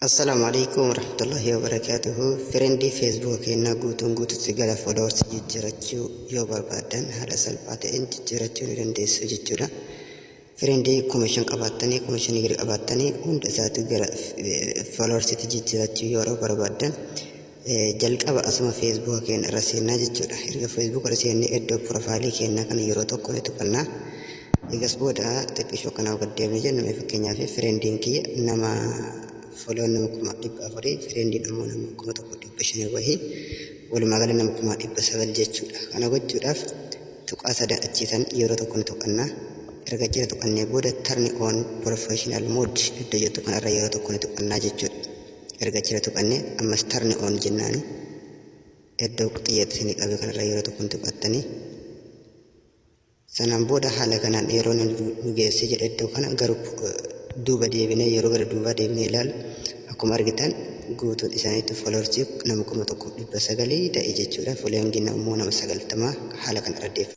Assalaamu alaikum warahmatullahi wabarakaatuhu. Friendii Facebook keenyaa guutuun guututti gara followers jijjiirachuu yoo barbaaddan, haala salphaa ta'een jijjiirachuu ni dandeessu jechuudha. Friendii 5,000 qabaattanii, 5,000 gadi qabaattanii, hunda isaatu gara followersitti jijjiirachuu yeroo barbaaddan, jalqaba asuma Facebook keenya irra seennaa jechuudha. Erga Facebook irra seennee, iddoo profileii keenyaa kana yeroo tokko ni tuqannaa. Egas booda xiqqishoo kanaa gad deemnee jennu, fakkeenyaaf friendiin kiyya nama follow nama 400,000, friendiin ammoo nama 1,500 wahii, walumaa gala nama 900,000 jechuudha. Kana gochuudhaaf tuqaa sadan achiisan yeroo tokko ni tuqannaa. Erga achirra tuqannee booda, "Turn on professional mode" iddoo jettu kanarra yeroo tokko ni tuqannaa jechuudha. Erga achirra tuqannee, ammas "Turn on" jennaani, iddoo xiyyeetti isinii qabe kanarra yeroo tokko ni tuqattanii. Sanaan booda haala kanaan yeroo nu geessee jedha. Iddoo kana garuu duuba deebinee, yeroo gara duubaa deebinee ilaalu, akkuma argitan guutuun isaaniitti followersii nama 1,900 ta'e jechuudha. Followingiin ammoo nama 90 haala kana irra deeffa.